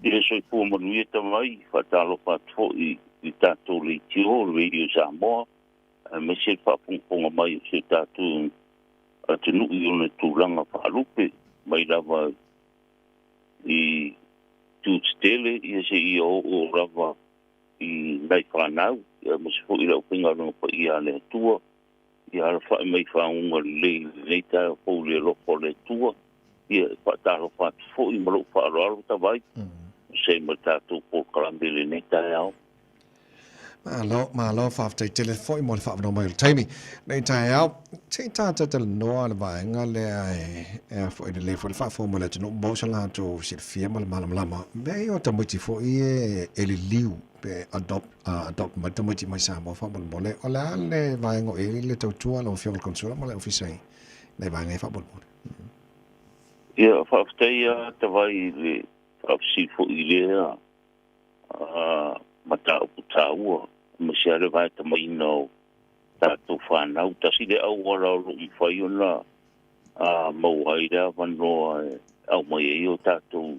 I le soifua manuia tamai, faatalofa atu foi i tatou leitio o le Radio Samoa, aemaise le faafogafoga mai o si o tatou atunuu i ona tulaga faalupe, mai lava i itu tetele ia seia oo lava i nai fanau, aemaise foi le aufaigaluega paia a le Atua. Ia alafai mai faguga lelei i lenei taeao fou i le alofa o le Atua. Ia e faatalofa atu foi ma lou faaaloalo tavai, se ma tatou polokalame i lenei taeao. Malo, malo, faafetai tele foi mo le faaavanoa mai o le taimi. Nei taeao, se i tatou talanoa le vaega lea e a foi lelei foi le faafofoga mai le atunuu mo se latou silafia ma le malamalama. Mea ia o tamaiti foi e liliu pe adopt, adopt mai tamaiti mai Samoa faamolemole. O le a le vaega o i ai le tautua a lau Afioga i le Konesula ma le Ofisa i nai vaega ia faamolemole? Ia, faafetai lava Tavai i le faafesili foi i lea mataupu taua, aemaise lava le vaetamaina o tatou fanau. Tasi le auala o lo o mafai ona maua ai le avanoa e aumai ai o tatou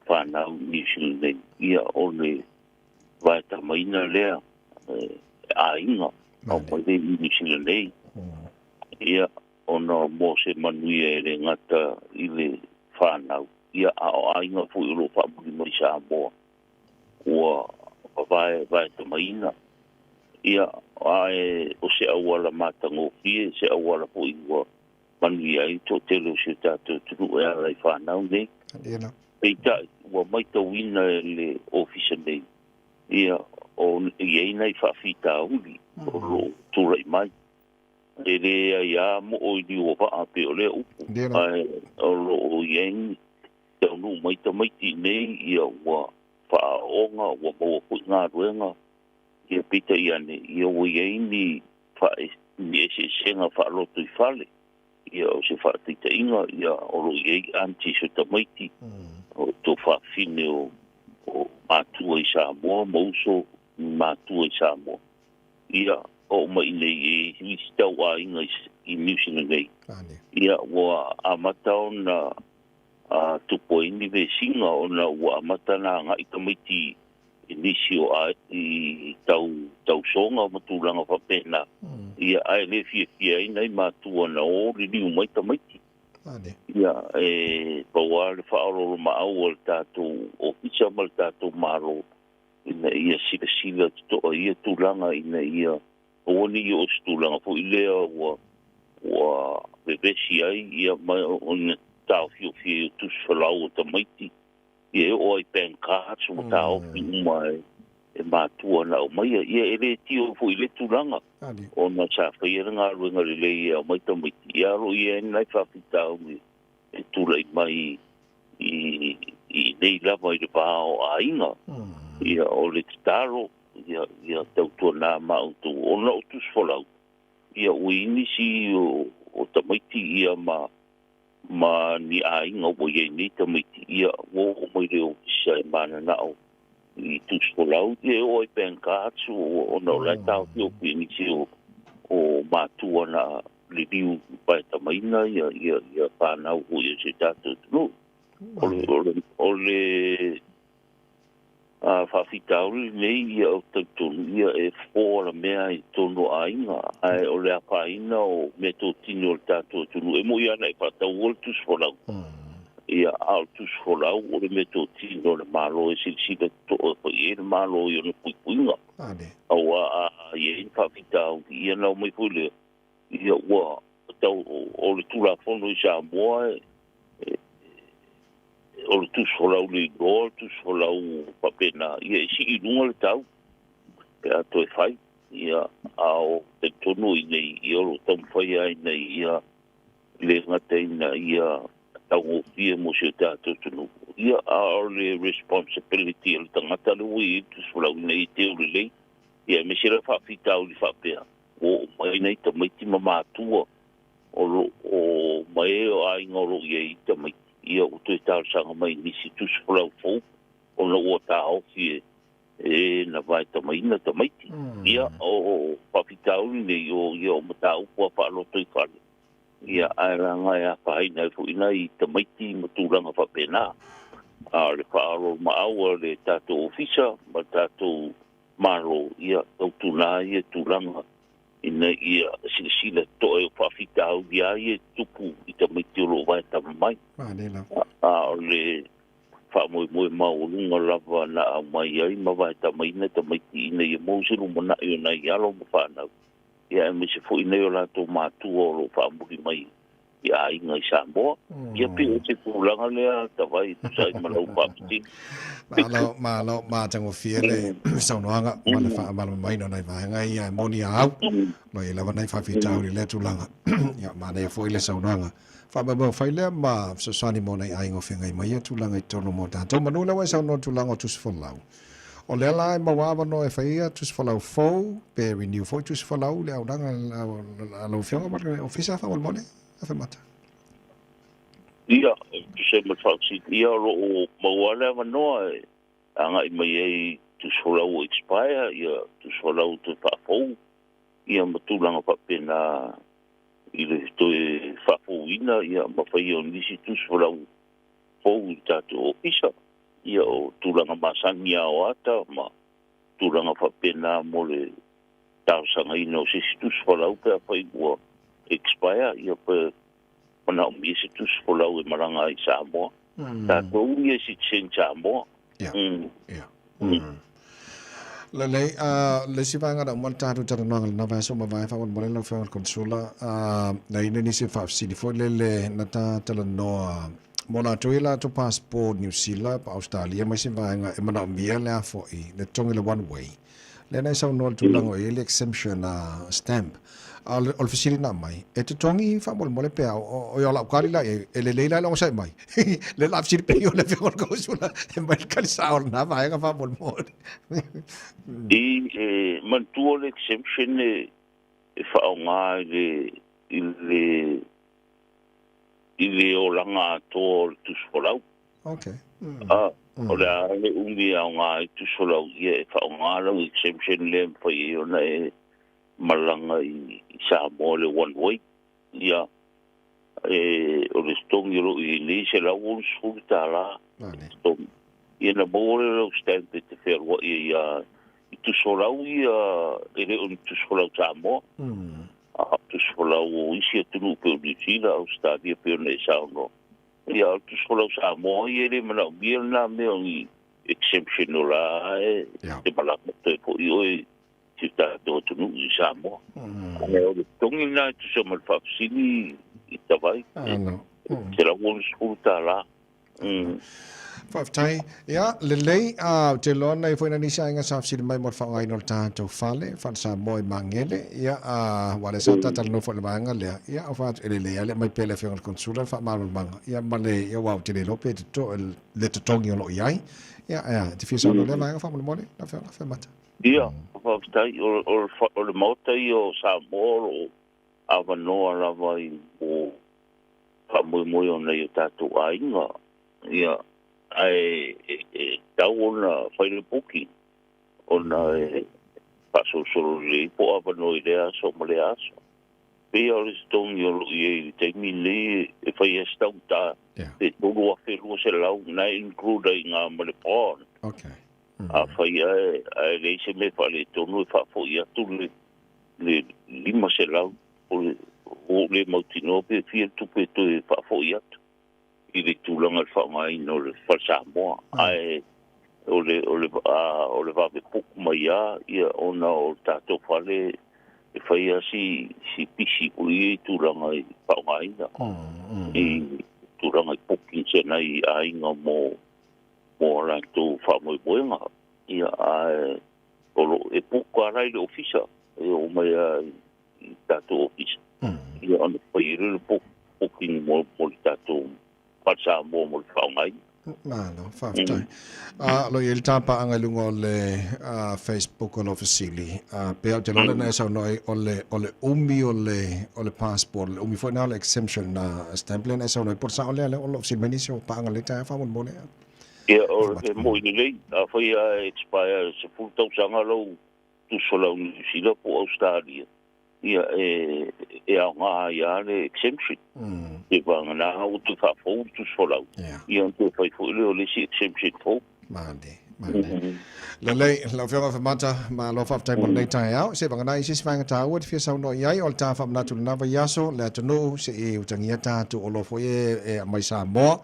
fanau i Niu Sila nei, ia o le vaetamaina lea e aiga aumai le i Niu Sila nei. Ia, ona mo se manuia e le gata i le fanau, ia a o aiga foi o lo o faamuli mai Samoa ua vaetamaina. Ia, ae o se auala matagofie, se auala foi ua manuia ai toatele o si o tatou atunuu e ala i fanau nei. Peitai, ua matauina e le ofisa nei, ia, o i ai nai faafitauli o lo o tulai mai. E leai a moo i liu o vaa pe o lea upu, ae o lo o i ai taunuu mai tamaiti nei, ia ua faaooga, ua maua foi galuega, ia peitai ane, ia ua i ai ni ni eseesega faaloto i fale. Ia o se faataitaiga, ia o lo o i ai aunties o tamaiti, o tuafafine o matua i Samoa ma uso matua i Samoa. Ia, oo mai nei i isi tauaiga i Niu Sila nei. Ia, ua amata ona tupu ai ni vesiga ona ua amata na agai tamaiti i nisi o i tausoga ma tulaga faapena. Ia, ae le fiafia ai nai matua na o liliu mai tamaiti. Ia, e pau lava le faaoloolomaau a le tatou ofisa ma le tatou Malo ina ia silasila totoa ia tulaga ina ia aua ne i oo i se tulaga foi lea ua vevesi ai ia ma ona taofiofia ai o tusi folau o tamaiti, ia e oo ai bank cards ua taofi uma e matua na aumaia. Ia e le tio foi i le tulaga ona sa faia le galuega lelei e aumai tamaiti, ia o lo o i ai nai faafitauli e tulai mai i nei lava i le va o aiga. Ia o le tatalo ia tautuana ma outou ona o tusi folau, ia ua i ai nisi o tamaiti ia ma ni aiga ua i ai nei tamaiti, ia ua oo mai le ofisa e mananao i tusi folau, ia e oo ai bank cards ona o la e taofiofi e nisi o matua na liliu paetamaina ia fanau foi o si o tatou atunuu. O le faafitauli lenei, ia o talitonu ia e fofo alamea i totonu o aiga, ae o le afaina o meatotino o le tatou atunuu e moi lava na e faataua le tusi folau. Ia, a o le tusi folau o le meatotino o le Malo e silasila totoa foi i ai le Malo i ona puipuiga. Aua a i ai ni faafitauli, ia na omai foi lea, ia ua tau o le Tulafono i Samoa o le tusi folau le iloa, o le tusi folau faapena, ia e sii i luga le tau pe a toe fai. Ia, a o talitonu i nei, ia o lo o taumafai ai nei ia le gata ina ia taugofie mo si o tatou atunuu. Ia, a o le responsibility o le tagata le ua i ai le tusi folau ina ia teu lelei. Ia, aemaise la faafitauli faapea, ua oo mai nei tamaiti ma matua o lo o mai o aiga o lo o i ai tamaiti, ia ua toe talosaga mai i nisi tusi folau fou ona ua taofi e na vaetamaina tamaiti. Ia, o faafitauli nei o ia o mataupu a faaloto i fale, ia ae laga e afaina ai foi nai tamaiti ma tulaga faapena. A o le faaoloolomaau a le tatou ofisa ma le tatou Malo, ia tautuana ia tulaga ina ia silasila totoa i faafitauli lava ia e tutupu i tamaiti o lo o vaetama mai. A o le faamoemoe maualuga lava na aumai ai ma vaetamaina tamaiti ina ia maua se lumanai o nai alo ma fanau, ia aemaise foi nai o latou matua o lo o faamuli mai i aiga i Samoa. Ia pei o se tulaga lea Tavai e tusa ai ma lau faafesili. Malo, malo, matagofie le saunoaga ma le faamalamalamaina o nai vaega ia e moni a au. Lo i ai lava nai faafitauli i lea tulaga. Ia, manaia foi le saunoaga. Faamoemoe fai lea ma fesoasoani mo nai aiga o feagai mai ia tulaga i totonu mo tatou. Manu lea ua e saunoa i le tulaga o tusi folau. O lea la e maua avanoa e fai ia tusi folau fou pe renew foi tusi folau i le auaunaga a lau Afioga ma le Ofisa faamolemole, Afemata. Ia, e tusa ai ma le faafesili, ia o lo o maua lava le avanoa e agai mai ai tusi folau ua expire, ia tusi folau toe faafou, ia ma tulaga faapena i le toe faafouina ia ma faia o nisi tusi folau fou i le tatou ofisa. Ia o tulaga masani lava o ata ma tulaga faapena mo le talosagaina o se isi tusi folau pe afai ua expire, ia pe manaomia se tusi folau e malaga ai i Samoa. Tatou ia e citizen Samoa. Ia. Ia. Lelei, le isi vaega na uma le tatou talanoaga i lena vaiaso ua mavae faamolemole lau Afioga i le Konesula, na i ai nisi o faafesili foi lele na ta talanoa mo latou ia latou passport Niu Sila pa Ausetalia ma isi vaega e manaomia le a foi le totogi le one way. Lea na e saunoa i le tulaga o i ai le exemption stamp. A o le, o le fesili na aumai, e totogi faamolemole pe a, o, o lau kali la i ai, e lelei la le onosai mai. Le la fesili pei o le afioga i le Kausula, e mai le kali sao o lena vaega faamolemole. I e manatua le exemption e, e faaaoga i le, i le, i le olaga atoa o le tusi folau. Okay. A, o le a le umi e aoga ai tusi folau ia e faaaoga lau exemption lea e mafai ai ona e malaga i Samoa le one way. Ia, e, o le totogi o lo o i ai nei, $160 totogi. Ia na maua lea o lau stamp e te fealuai ai a i tusi folau ia, e le o ni tusi folau Samoa. A o tusi folau o isi atunuu pei o Niu Sila, Ausetalia pei ona e saunoa. Ia, o le tusi folau Samoa ia e le manaomia lena mea o ni exemption o la e te malaga toe foi oe i si o tatou atunuu i Samoa. Ae o le totogi lena e tusa ma le faafesili i Tavai, $160. Faafetai. Ia, lelei, ou te iloa na i ai foi nai nisi aiga sa fesili mai mo le faaaogaina o le tatou fale, fale Samoa i Magele. Ia, aua o lea sa ta talanoa foi i le vaega lea. Ia, o fai atu, e lelei lava le aumai pea e le Afioga i le Konesula le faamalamalamaga. Ia, ma le, ia aua ou te le iloa pe le totogi o lo o i ai. Ia, ea, e te fia saunoa i lea vaega faamolemole, lau Afioga Afemata? Ia, faafetai. O le Maota ia o Samoa o lo o avanoa lava i mo faamoemoe o nai o tatou aiga. Ia, ae e tatau ona fai le booking ona e faasolosolo lelei po o avanoa i lea aso ma lea aso. Pei o le totogi o lo o i ai i le taimi lenei e fai ai se taugata pe $3,200 na e include ai i ina ma le bond. Okay. Afai ae leai se mea faaletonu e faafoi atu le 500, ua ou le mautinoa pe fia le tupe e toe faafoi atu i le tulaga i le faaaogaina o le Fale Samoa. Ae o le, o le, o le vave puku mai lava ia ona o le tatou fale e fai lava si, si pisi foi ia i tulaga i faaaogaina i tulaga i bookings a nai aiga mo mo a latou faamoemoega, ia, ae o lo o e puka la i le ofisa, e oo mai lava i le tatou ofisa, ia ona fai ai lea o le booking mo le tatou Fale Samoa mo le faaaogaina. Malo, faafetai. O lo o i ai le tapaaga i luga o le Facebook o lau fesili, pei ou te iloa lea na e saunoa ai, o le umi o le passport, o le umi foi lena o le exemption na stamp lea na e saunoa ai, po o le sao lea, lea o lo o fesili mai nisi o paaga i lenei taeao faamolemole. Ia, o le moni lelei, afai lava e expire 10 tausaga lou tusi o lau Niu Sila po o Ausetalia, Ia e e aoga ai lava le exemption. Pe vagana ua toe faafou le tusi folau, ia ona toe fai foi lea o le isi exemption fou. Male, male. Lelei, lau Afioga Afemata, malo faafetai mo lenei taeao. Se vagana i se isi vaega taua e te fia saunoa i ai, o le ta faamanatu i lena vaiaso, le atunuu, se i utagia tatou oloa foi e aumai Samoa.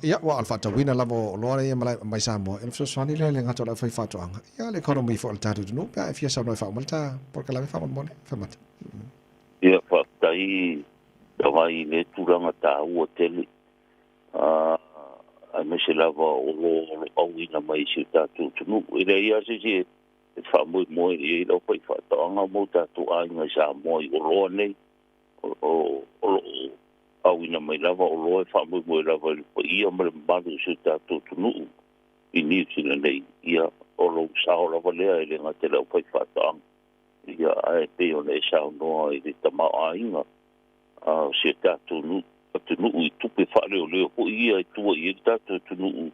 Ia, ua o le faatauina lava o oloa ia mai Samoa, e fesoasoani lea i le gata o le aufaifaatoaga, ia le economy foi o le tatou atunuu, pe a e fia saunoa e faauma le ta polokalame faamolemole, Afemata. Ia, faafetai lava i lea tulaga taua tele, aemaise lava o oloa o lo o auina mai i si o tatou atunuu. E leai lava se isi e faamoemoe i ai le aufaifaatoaga ma o tatou aiga i Samoa i oloa nei, o lo o auina mai lava oloa e faamoemoe lava i le paia ma le mamalu o si o tatou atunuu i Niu Sila nei. Ia, o lou sao lava lea e le gata i le aufaifaatoaga, ia, ae pei ona e saunoa i le tamaoaiga o si o tatou atunuu i tupe faaleoleo foi ia e tua i ai le tatou atunuu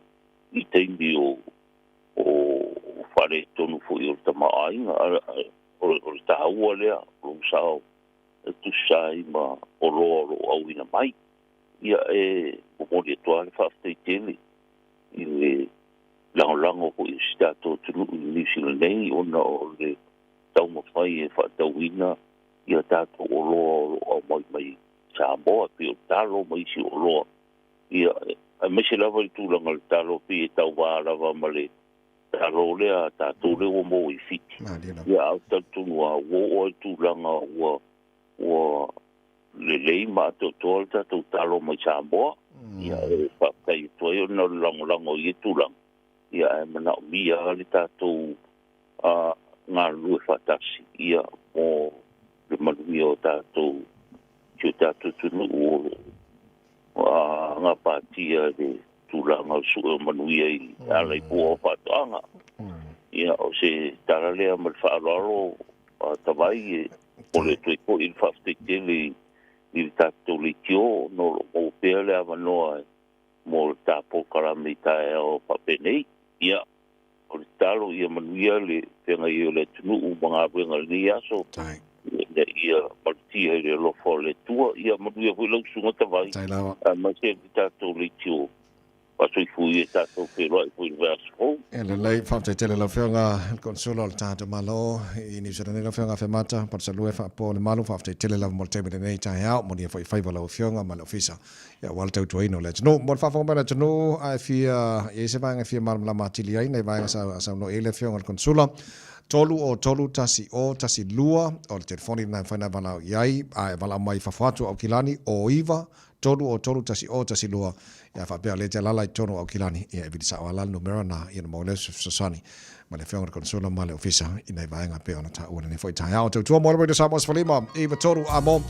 i taimi o faaletonu foi o le tamaoaiga. O le taua lea o lou sao e tusa ai ma oloa o lo o auina mai. Ia, e momoli atu lava le faafetai tele i le lagolago foi o si tatou atunuu i Niu Sila nei ona o le taumafai e faatauina ia tatou oloa o lo o aumai mai Samoa, pei o talo ma isi oloa. Ia, aemaise lava i le tulaga o le talo, pei e tauva lava ma le talo lea a tatou lea ua maua i Fiti. Ia, a ou talitonu lava, ua oo lava i le tulaga ua ua lelei ma atoatoa le tatou talo mai Samoa. Ia, e faafetai atu ai ona o le lagolago i ia tulaga, ia, ae manaomia lava le tatou galulue faatasi, ia, mo le manuia o tatou, si o tatou atunuu o lo o gapatia i le tulaga o le sue o manuia i ala i pua o faatoaga. Ia, o se tala lea ma le faaaloalo a Tavai e momoli atu ai foi le faafetai tele i le tatou leitio ona o lo o maua pea le avanoa mo le ta polokalame i taeao faapenei. Ia, o le tatalo ia manuia le feagai ai o le atunuu ma galuega i lenei aso, ina ia malutia i le alofa o le Atua. Ia manuia foi lau Susuga Tavai, aemaise le tatou leitio faasoifua ia tatou feiloai foi i le vaiaso fou. E lelei, faafetai tele lau Afioga i le Konesula o le tatou Malo i Niu Sila nei, lau Afioga Afemata Palusalue Faapoa o le Malu, faafetai tele lava mo le taimi lenei taeao, molia foi faiva lau Afioga ma le Ofisa Ia, aua le tautuaina o le atunuu. Mo le faafofoga mai a le atunuu, a e fia i ai se vaega e fia malamalama atili ai, nai vaega sa saunoa i ai le Afioga i le Konesula, 3 o 3 1 o 1 2, o le telefoni lena e mafai ona e valaau i ai, a e valaau mai i fafo atu o Aukilani, o 9 3 o 3 1 o 1 2, ia faapea o lea e te alaala i totonu o Aukilani, ia e vili sao lava la le numera lena, ia ona maua lea o se fesoasoani mai le Afioga i le Konesula ma le Ofisa i nai vaega e pei ona taua i lenei foi taeao. Tautua mo le Radio Samoa 15 9 3 a mo.